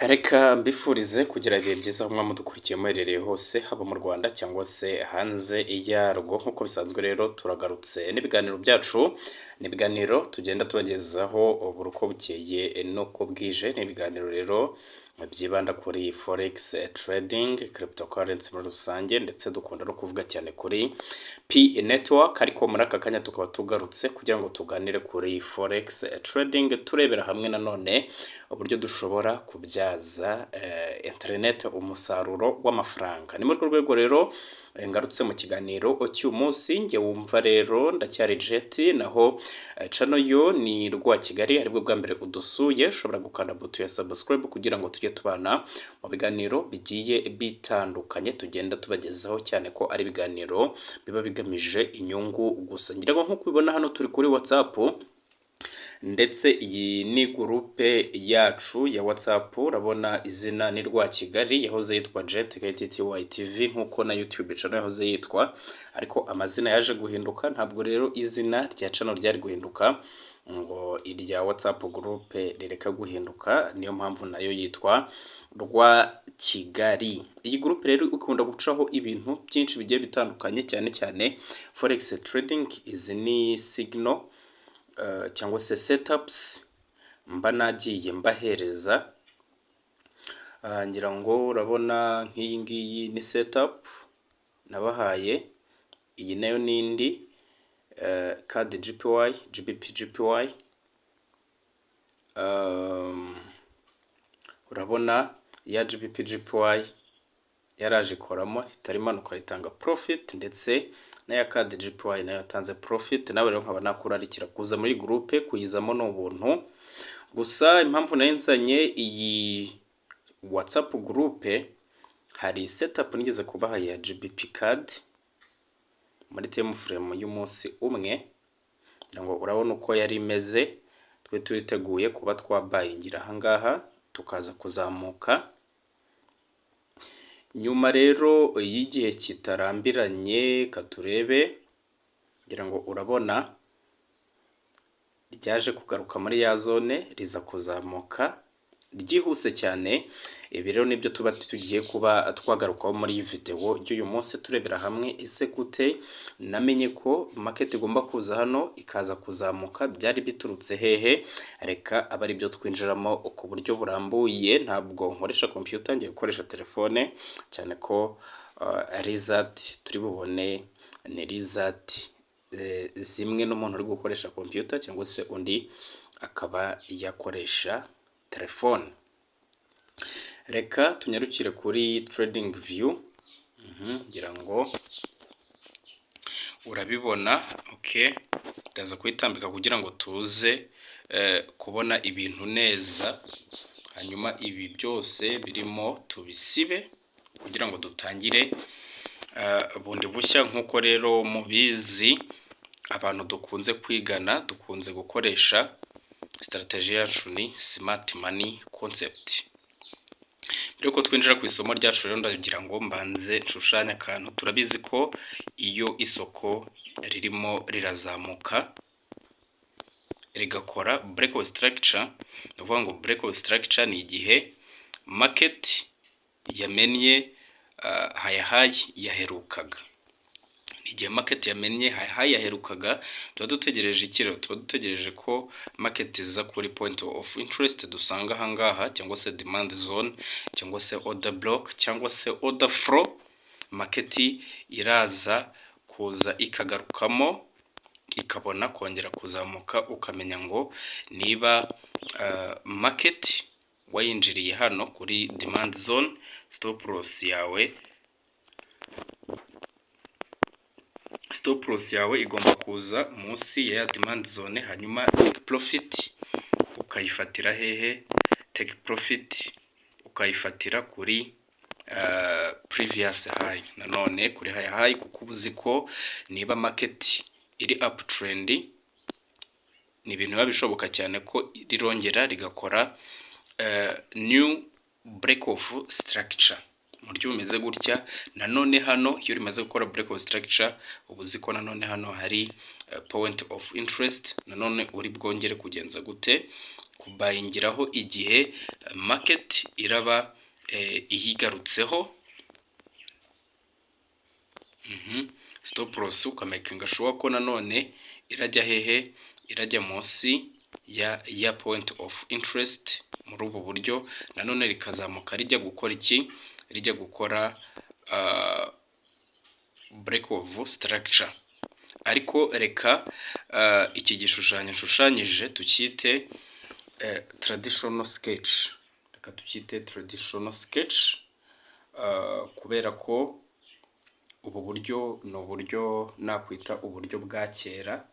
Reka mbifurize kugira ibihe byiza aho mudukurikiye muherereye hose, haba mu Rwanda cyangwa se hanze yarwo. Nk'uko bisanzwe rero, turagarutse n'ibiganiro byacu. Ni ibiganiro tugenda tubagezaho buri uko bukeye n'uko bwije. Ni ibiganiro rero byibanda kuri forex trading, cryptocurrency muri rusange, ndetse dukunda no kuvuga cyane kuri Pi Network. Ariko muri aka kanya tukaba tugarutse kugira ngo tuganire kuri forex trading, turebera hamwe nanone uburyo dushobora kubyaza internet umusaruro w'amafaranga. Ni muri urwo rwego rero ngarutse mu kiganiro cy'uyu munsi. Njye wumva rero ndacyari Jeti, naho channel yo ni Rwa Kigali. Aribwo bwa mbere udusuye, ushobora gukanda buto ya subscribe kugira ngo tujye tubana mu biganiro bigiye bitandukanye tugenda tubagezaho, cyane ko ari ibiganiro biba bigamije inyungu gusa. Ngira ngo nk'uko ubibona hano turi kuri WhatsApp, ndetse iyi ni groupe yacu ya WhatsApp. Urabona izina ni Rwa Kigali, yahoze yitwa Jet KTTY TV, nk'uko na YouTube channel yahoze yitwa, ariko amazina yaje guhinduka. Ntabwo rero izina rya channel ryari guhinduka ngo irya WhatsApp groupe rireka guhinduka, niyo mpamvu nayo yitwa Rwa Kigali. Iyi groupe rero ikunda gucaho ibintu byinshi bigiye bitandukanye, cyane cyane forex trading. Izi ni signal cyangwa se setups mba nagiye mbahereza. Ngira ngo urabona nk'iyi ngiyi ni setup nabahaye, iyi nayo ni indi, CAD JPY, GBP JPY. Urabona ya GBP JPY yaraje ikoramo, itari imanuka, ritanga profit, ndetse n'aya CAD JPY nayo yatanze profit. Nawe rero nkaba nakurarikira kuza muri groupe, kuyizamo ni ubuntu. Gusa impamvu nari nzanye iyi WhatsApp groupe, hari setup nigeze kubaha ya GBP CAD muri time frame y'umunsi umwe. Ngira ngo urabona uko yari imeze. Twe twiteguye kuba twabayingira ahangaha, tukaza kuzamuka. Nyuma rero y'igihe kitarambiranye, katurebe, ngira ngo urabona ryaje kugaruka muri ya zone, riza kuzamuka ryihuse cyane. Ibi rero nibyo tuba tugiye kuba twagarukaho muri iyi video y'uyu munsi, turebera hamwe ese gute namenye ko market igomba kuza hano ikaza kuzamuka, byari biturutse hehe? Reka aba ari byo twinjiramo ku buryo burambuye. Ntabwo nkoresha computer, ngiye gukoresha telefone, cyane ko result turi bubone ni result zimwe n'umuntu uri gukoresha computer cyangwa se undi akaba yakoresha telefone. Reka tunyarukire kuri Trading View. Ngira ngo urabibona. Okay, ndaza kuyitambika kugira ngo tuze kubona ibintu neza, hanyuma ibi byose birimo tubisibe kugira ngo dutangire bundi bushya. Nk'uko rero mubizi, abantu dukunze kwigana, dukunze gukoresha strategy yacu ni smart money concept. Mbere yuko twinjira ku isomo ryacu rero, ndagira ngo mbanze nshushanye akantu. Turabizi ko iyo isoko ririmo rirazamuka rigakora break of structure, ni ukuvuga ngo break of structure ni igihe market yamennye higher high yaherukaga. Igihe market yamennye high yaherukaga, tuba dutegereje iki rero? Tuba dutegereje ko market iza kuri point of interest dusanga ahangaha, cyangwa se demand zone, cyangwa se order block, cyangwa se order flow. Market iraza kuza ikagarukamo, ikabona kongera kuzamuka. Ukamenya ngo niba market wayinjiriye hano kuri demand zone, stop loss yawe igomba kuza munsi ya demand zone. Hanyuma take profit ukayifatira hehe? Take profit ukayifatira kuri previous high, nanone kuri high high, kuko uba uzi ko niba market iri up trend, ni ibintu biba bishoboka cyane ko rirongera rigakora new break of structure mu buryo bumeze gutya. Nanone hano iyo rimaze gukora break of structure, uba uzi ko nanone hano hari point of interest, nanone uri bwongere kugenza gute? Kubuyingiraho igihe market iraba iyigarutseho. Stop loss ukamakinga sure ko nanone irajya hehe? Irajya munsi ya point of interest muri ubu buryo. Nanone rikazamuka rijya gukora iki? Rijya gukora break of structure. Ariko reka iki gishushanyo nshushanyije tucyite traditional sketch. Reka tucyite traditional sketch kubera ko ubu buryo ni uburyo nakwita uburyo bwa kera,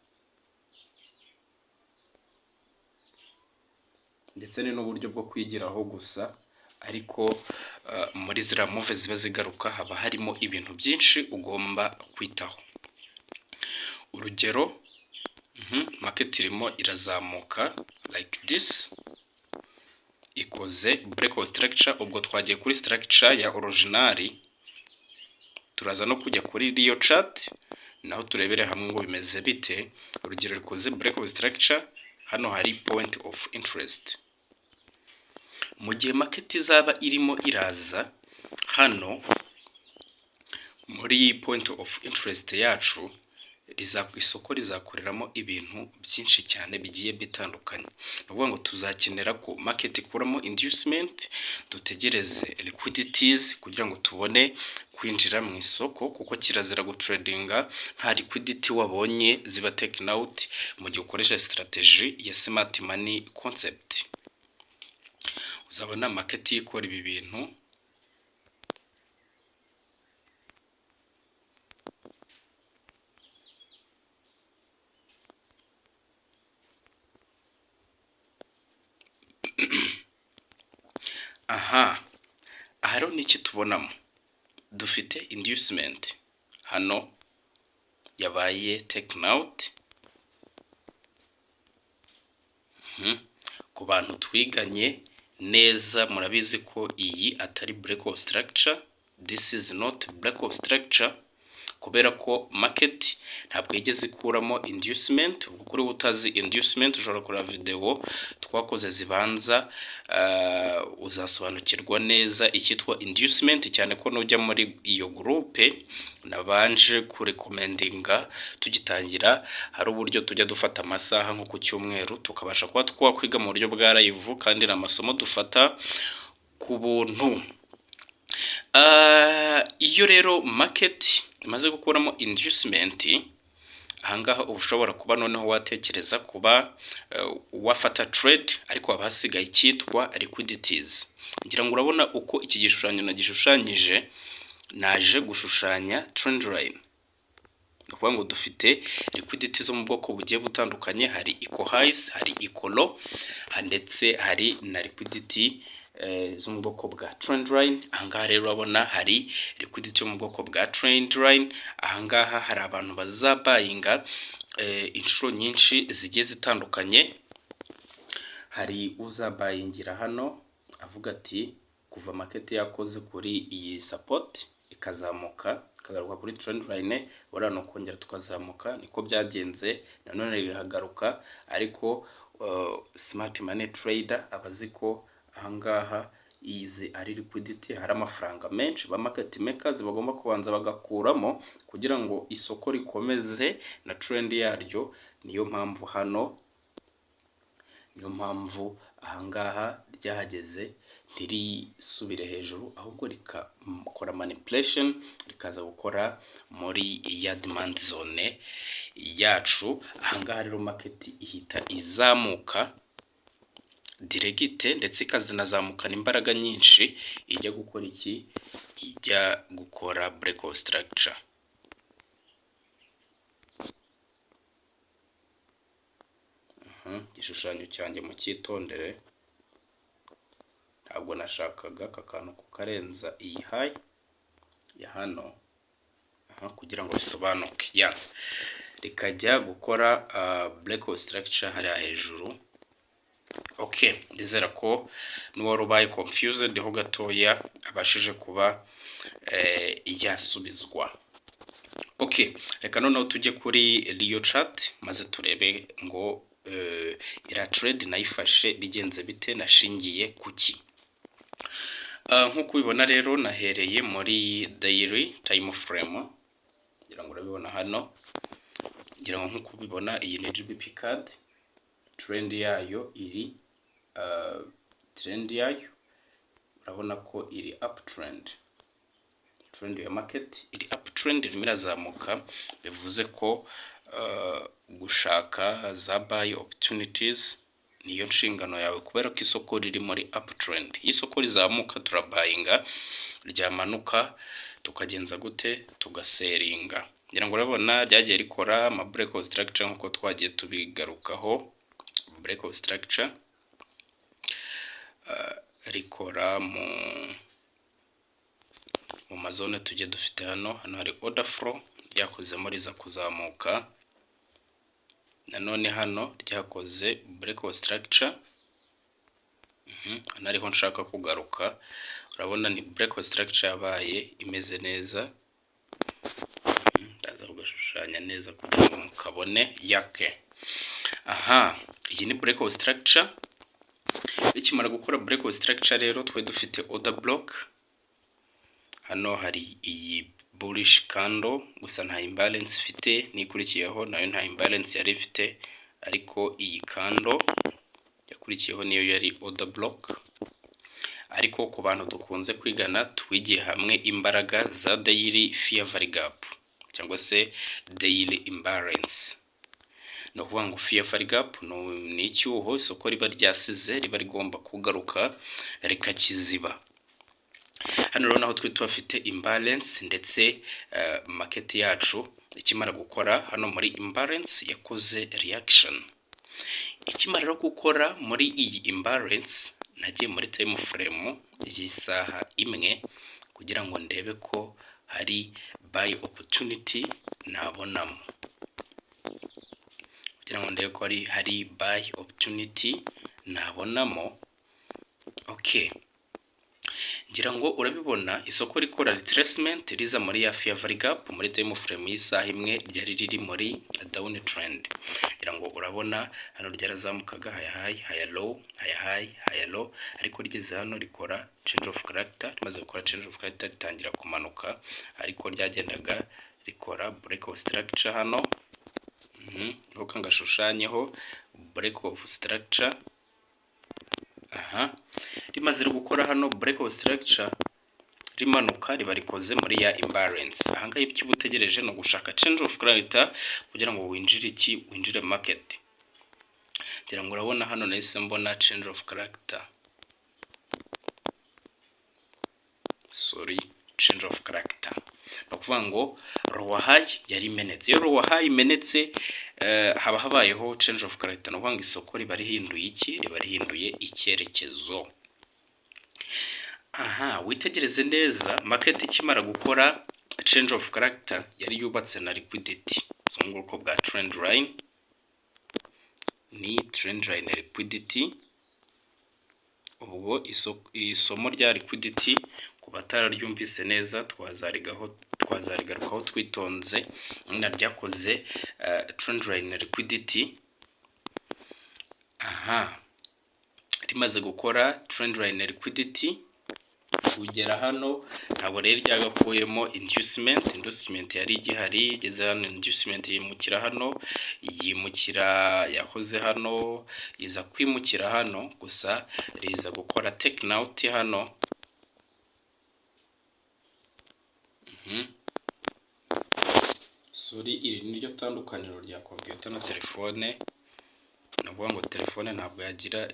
ndetse ni n'uburyo bwo kwigiraho gusa. Ariko muri ziriya move ziba zigaruka haba harimo ibintu byinshi ugomba kwitaho. Urugero, market irimo irazamuka like this, ikoze break of structure. Ubwo twagiye kuri structure ya original, turaza no kujya kuri real chart naho turebere hamwe ngo bimeze bite. Urugero, rikoze break of structure, hano hari point of interest. Mu gihe market izaba irimo iraza hano muri point of interest yacu, isoko rizakoreramo ibintu byinshi cyane bigiye bitandukanye. Ni ukuvuga ngo tuzakenera ko market ikuramo inducement, dutegereze liquidities kugira ngo tubone kwinjira mu isoko, kuko kirazira gutradinga nta liquidity wabonye ziba taken out mu gihe ukoresha strategy ya smart money concept. Uzabona market ikora ibi bintu. Aha rero ni iki tubonamo? Dufite inducement hano yabaye taken out. Ku bantu twiganye neza murabizi ko iyi atari break of structure. This is not break of structure kubera ko market ntabwo yigeze ikuramo inducement. Ubwo kuri utazi inducement ushobora kureba video twakoze zibanza, uzasobanukirwa neza icyitwa inducement, cyane ko nujya muri iyo groupe nabanje kurecommendinga tugitangira, hari uburyo tujya dufata amasaha nko ku cyumweru tukabasha kuba twakwiga mu buryo bwa live, kandi ni amasomo dufata ku buntu. Iyo rero market imaze gukuramo inducement ahangaha, uba ushobora kuba noneho watekereza kuba wafata trade, ariko haba hasigaye icyitwa liquidities. Ngira ngo urabona uko iki gishushanyo nagishushanyije. Naje gushushanya trend line. Ni ukuvuga ngo dufite liquidity zo mu bwoko bugiye butandukanye: hari equal highs, hari equal low, ndetse hari na liquidity zo mu bwoko bwa trend line. Ahangaha rero urabona hari liquidity yo mu bwoko bwa trend line. Ahangaha hari abantu bazabuyinga inshuro nyinshi zigiye zitandukanye. Hari uzabuyingira hano avuga ati kuva market yakoze kuri iyi support ikazamuka ikagaruka kuri trend line, buriya ni ukongera tukazamuka. Niko byagenze, nanone riragaruka. Ariko smart money trader aba azi ko ahangaha izi ari liquidity, hari amafaranga menshi ba market makers bagomba kubanza bagakuramo kugira ngo isoko rikomeze na trend yaryo. Niyo mpamvu hano, niyo mpamvu ahangaha ryahageze ntirisubire hejuru, ahubwo rikakora manipulation, rikaza gukora muri ya demand zone yacu. Ahangaha rero market ihita izamuka direct, ndetse ikazinazamukana imbaraga nyinshi ijya gukora iki? Ijya gukora break of structure. Igishushanyo cyanjye mucyitondere, ntabwo nashakaga aka kantu kukarenza iyi high ya hano kugira ngo bisobanuke. Ya rikajya gukora break of structure hariya hejuru. Okay, ndizera ko n'uwari ubaye confused ho gatoya abashije kuba yasubizwa. Okay, reka noneho tujye kuri real chart maze turebe ngo Iriya trade nayifashe bigenze bite? Nashingiye kuki? Nk'uko ubibona rero, nahereye muri daily time frame, ngira ngo urabibona hano. Ngira ngo nk'uko ubibona, iyi ni GBP CAD, trend yayo iri trend yayo urabona ko iri uptrend. Trend ya market iri uptrend, irimo irazamuka, bivuze ko gushaka za buy opportunities niyo nshingano yawe, kubera ko isoko riri muri uptrend. Iyo isoko rizamuka turabuyinga, ryamanuka tukagenza gute? Tugasellinga. Ngira ngo urabona ryagiye rikora ama break of structure nk'uko twagiye tubigarukaho. Break of structure rikora mu mazone tugiye dufite hano. Hano hari order flow ryakozemo, riza kuzamuka. Nanone hano ryakoze break of structure. Hano ariho nshaka kugaruka, urabona ni break of structure yabaye imeze neza. Ndaza kugashushanya neza kugira ngo mukabone yake. Aha, iyi ni break of structure. Ikimara gukora break of structure rero, twe dufite order block hano. Hari iyi bullish candle, gusa nta imbalance ifite, n'ikurikiyeho nayo nta imbalance yari ifite, ariko iyi candle yakurikiyeho niyo yari order block. Ariko ku bantu dukunze kwigana, twigiye hamwe imbaraga za daily fair value gap cyangwa se daily imbalance. Ni ukuvuga ngo fair value gap ni icyuho isoko riba ryasize, riba rigomba kugaruka rikakiziba. Hano rero naho twe tuhafite imbalance, ndetse market yacu ikimara gukora hano muri imbalance yakoze reaction. Ikimara rero gukora muri iyi imbalance, nagiye muri time frame y'isaha imwe kugira ngo ndebe ko hari buy opportunity nabonamo, kugira ngo ndebe ko hari buy opportunity nabonamo. Okay, ngira ngo urabibona, isoko rikora retracement riza muri ya fair value gap. Muri time frame y'isaha imwe ryari riri muri down trend. Ngira ngo urabona hano ryarazamukaga, higher high, higher low, higher high, higher low, ariko rigeze hano rikora change of character. Rimaze gukora change of character ritangira kumanuka, ariko ryagendaga rikora break of structure hano. Nkuko ngashushanyeho break of structure aha, rimaze gukora hano break of structure, rimanuka riba rikoze muri ya imbalance. Ahangaha icyo uba utegereje ni ugushaka change of character kugira ngo winjire iki? Winjire market. Ngira ngo urabona hano nahise mbona change of character, sorry, change of character. Ni ukuvuga ngo lower high yari imenetse. Iyo lower high imenetse, haba habayeho change of character. Ni ukuvuga ngo isoko riba rihinduye iki? Riba rihinduye icyerekezo. Aha witegereze neza, market ikimara gukora change of character yari yubatse na liquidity zo mu bwoko bwa trend line, ni trend line liquidity. Ubwo isomo rya liquidity, ku batararyumvise neza, twazarigaho, twazarigarukaho twitonze. Na ryakoze trend line liquidity. Aha rimaze gukora trend line liquidity kugera hano, ntabwo rero ryagakuyemo inducement. Inducement yari igihari. Igeze hano, inducement yimukira hano, yimukira yakoze hano, iza kwimukira hano, gusa riza gukora take out hano. Sorry, iri ni ryo tandukaniro rya computer na telefone. Ni ukuvuga ngo telefone ntabwo yagira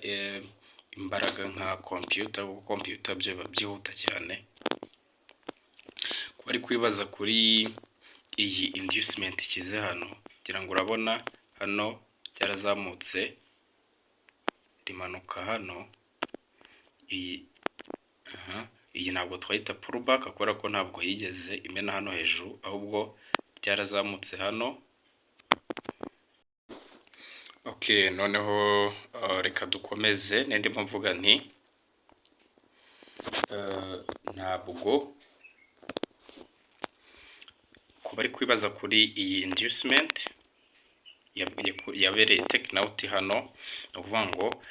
imbaraga nka computer, kuko computer byo biba byihuta cyane. Kuba ari kwibaza kuri iyi inducement ikize hano, kugira ngo urabona hano ryarazamutse rimanuka hano. Iyi, aha, iyi ntabwo twayita pullback kubera ko ntabwo yigeze imena hano hejuru, ahubwo ryarazamutse hano. Okay, noneho reka dukomeze. Ndimo mvuga nti ntabwo ku bari kwibaza kuri iyi inducement yabereye taken out hano. Ni ukuvuga ngo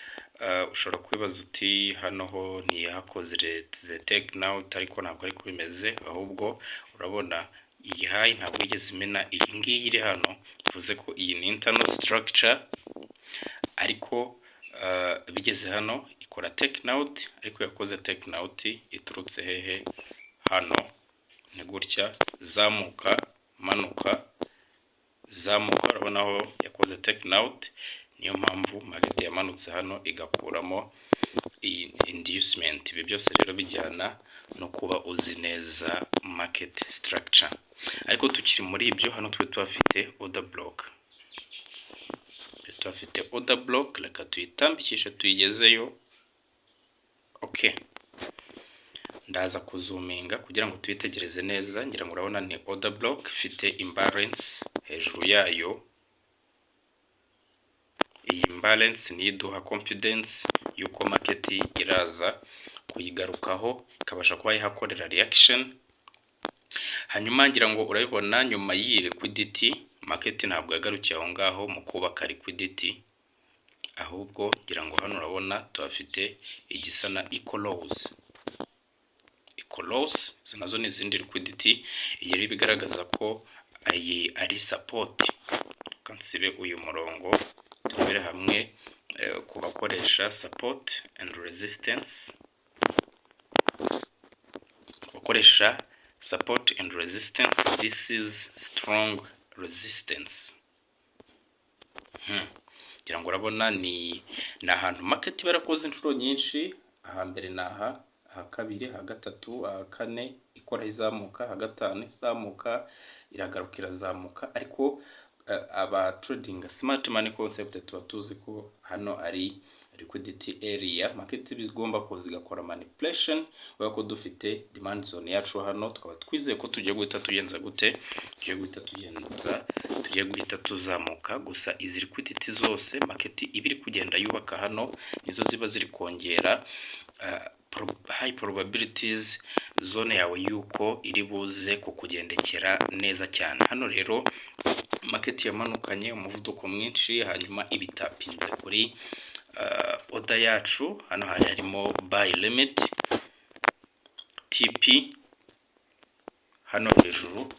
ushobora kwibaza uti: "Hano ho ntiyahakoze take out?" Ariko ntabwo ariko bimeze, ahubwo urabona iyi high ntabwo yigeze imena iyi ngiyi iri hano, bivuze ko iyi ni internal structure. Ariko bigeze hano ikora take out, ariko yakoze take out iturutse hehe? Hano ni gutya, zamuka, manuka, zamuka. Urabona aho yakoze take out, niyo mpamvu market yamanutse hano igakuramo iyi inducement. Ibi byose rero bijyana no kuba uzi neza market structure. Ariko tukiri muri ibyo, hano twe tuhafite order block, tuhafite order block. Reka tuyitambikishe tuyigezeyo. Okay, ndaza kuzoominga kugira ngo tuyitegereze neza. Ngira ngo urabona ni order block ifite imbalance hejuru yayo. Iyi imbalance niyo iduha confidence y'uko market iraza kuyigarukaho, ikabasha kuba yahakorera reaction. Hanyuma ngira ngo urabibona, nyuma y'iyi liquidity, market ntabwo yagarukiye aho ngaho mu kubaka liquidity, ahubwo ngira ngo hano urabona tuhafite igisa na equal lows. Equal lows izo nazo ni izindi liquidity. Iyi rero bigaragaza ko iyi ari support. Reka nsibe uyu murongo, turebere hamwe ku bakoresha support and resistance. Bakoresha support and resistance, this is strong resistance. Ngira ngo urabona ni ahantu market barakoze inshuro nyinshi. Ahambere ni aha, aha kabiri, aha gatatu, aha kane, ikora izamuka, aha gatanu izamuka, iragaruka irazamuka. Ariko aba trading smart money concept tuba tuzi ko hano ari liquidity area, market igomba kuza igakora manipulation, kubera ko dufite demand zone yacu hano, tukaba twizeye ko tugiye guhita tugenza gute? Tugiye guhita tugenza, tugiye guhita tuzamuka. Gusa izi liquidity zose market iba iri kugenda yubaka hano nizo ziba ziri kongera high probabilities zone yawe yuko iri buze kukugendekera neza cyane. Hano rero market yamanukanye umuvuduko mwinshi, hanyuma ibitapinze kuri order yacu. Hano hari harimo buy limit TP hano hejuru.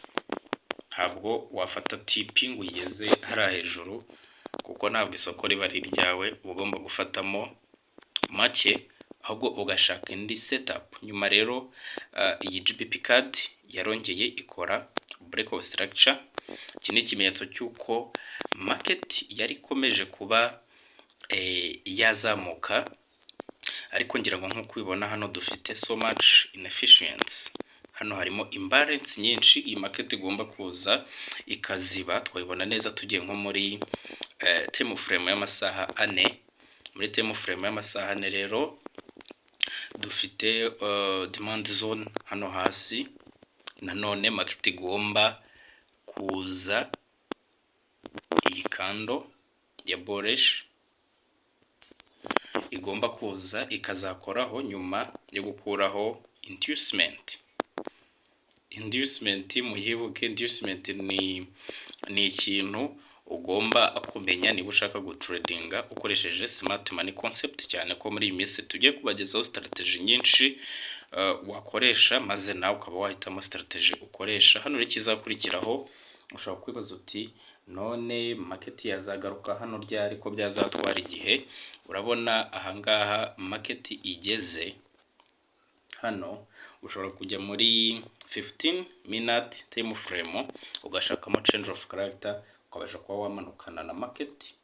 Ntabwo wafata TP ngo uyigeze hariya hejuru, kuko ntabwo isoko riba ari iryawe, uba ugomba gufatamo make, ahubwo ugashaka indi setup. Nyuma rero iyi GBP CAD yarongeye ikora break of structure. Iki ni ikimenyetso cy'uko market yari ikomeje kuba yazamuka, ariko ngira ngo nk'uko ubibona hano dufite so much inefficiency. Hano harimo imbalance nyinshi iyi market igomba kuza ikaziba. Twabibona neza tugiye nko muri time frame y'amasaha 4. Muri time frame y'amasaha 4 rero dufite demand zone hano hasi. Nanone market igomba kuza, iyi candle ya bullish igomba kuza ikazakoraho nyuma yo gukuraho inducement. Inducement muyibuke, inducement ni ikintu ugomba kumenya niba ushaka gutradinga ukoresheje smart money concept, cyane ko muri iyi minsi tugiye kubagezaho strategy nyinshi wakoresha, maze nawe ukaba wahitamo strategy ukoresha. Hano rero ikizakurikiraho, ushobora kwibaza uti: "None market yazagaruka hano ryari, ko byazatwara igihe?" Urabona ahangaha market igeze hano, ushobora kujya muri 15 minute time frame, ugashakamo change of character, ukabasha kuba wamanukana na market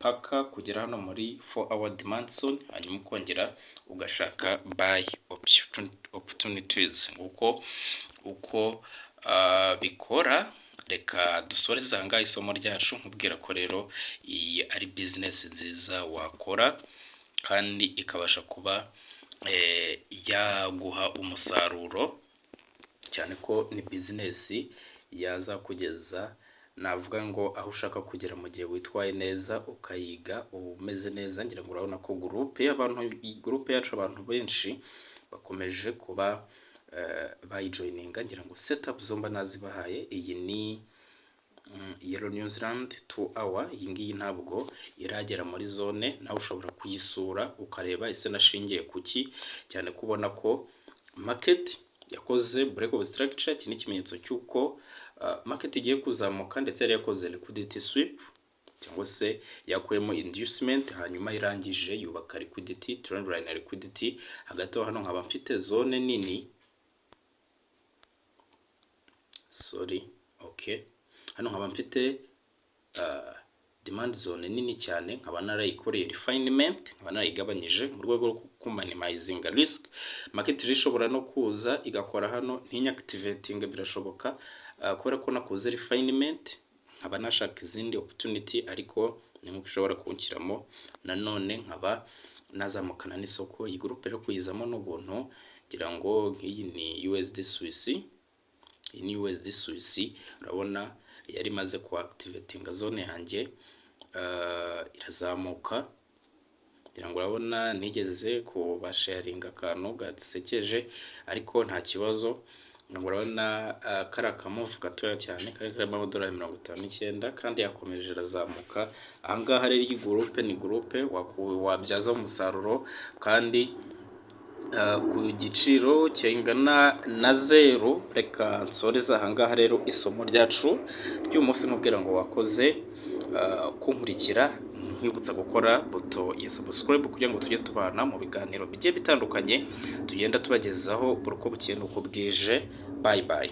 mpaka kugera hano muri 4 hour demand zone, hanyuma ukongera ugashaka buy opportunities. Nguko uko bikora. Reka dusoreze aha ngaha isomo ryacu, nkubwira ko rero iyi ari business nziza wakora kandi ikabasha kuba yaguha umusaruro, cyane ko ni business yazakugeza, navuga ngo, aho ushaka kugera mu gihe witwaye neza, ukayiga umeze neza. Ngira ngo urabona ko groupe y'abantu, groupe yacu, abantu benshi bakomeje kuba bayijoininga. Ngira ngo setup zo mba nazibahaye. Iyi ni Euro New Zealand 2 hour, iyi ngiyi ntabwo iragera muri zone. Nawe ushobora kuyisura ukareba ese nashingiye kuki, cyane kubona ko market yakoze break of structure. Iki ni ikimenyetso cy'uko market igiye kuzamuka, ndetse yari yakoze liquidity sweep cyangwa se yakuyemo inducement, hanyuma irangije yubaka liquidity, trend line na liquidity. Hagati aho hano nkaba mfite zone nini, sorry, okay, hano nkaba mfite demand zone nini cyane, nkaba narayikoreye refinement, nkaba narayigabanyije mu rwego rwo kuminimizinga risk. Market rero ishobora no kuza igakora hano ntinyactivating, birashoboka, kubera ko nakoze refinement, nkaba nashaka izindi opportunity, ariko ni nk'uko ishobora kunshyiramo nanone nkaba nazamukana n'isoko. Iyi groupe rero kuyizamo n'ubuntu. Ngira ngo nk'iyi ni USD Swiss, iyi ni USD Swiss, urabona yari imaze ku activatinga zone yanjye, irazamuka. Ngira ngo urabona nigeze kubasharinga akantu gasekeje, ariko nta kibazo. Ngira ngo urabona kari akamove gatoya cyane, kari karimo amadolari 59, kandi yakomeje irazamuka. Ahangaha rero iyi groupe ni groupe wabyaza umusaruro kandi ku giciro kingana na zeru. Reka nsoreze ahangaha rero isomo ryacu ry'uyu munsi, nkubwira ngo wakoze kunkurikira, nkwibutsa gukora buto ya subscribe kugira ngo tujye tubana mu biganiro bigiye bitandukanye tugenda tubagezaho buri uko bukeye n'uko bwije. Bye bye.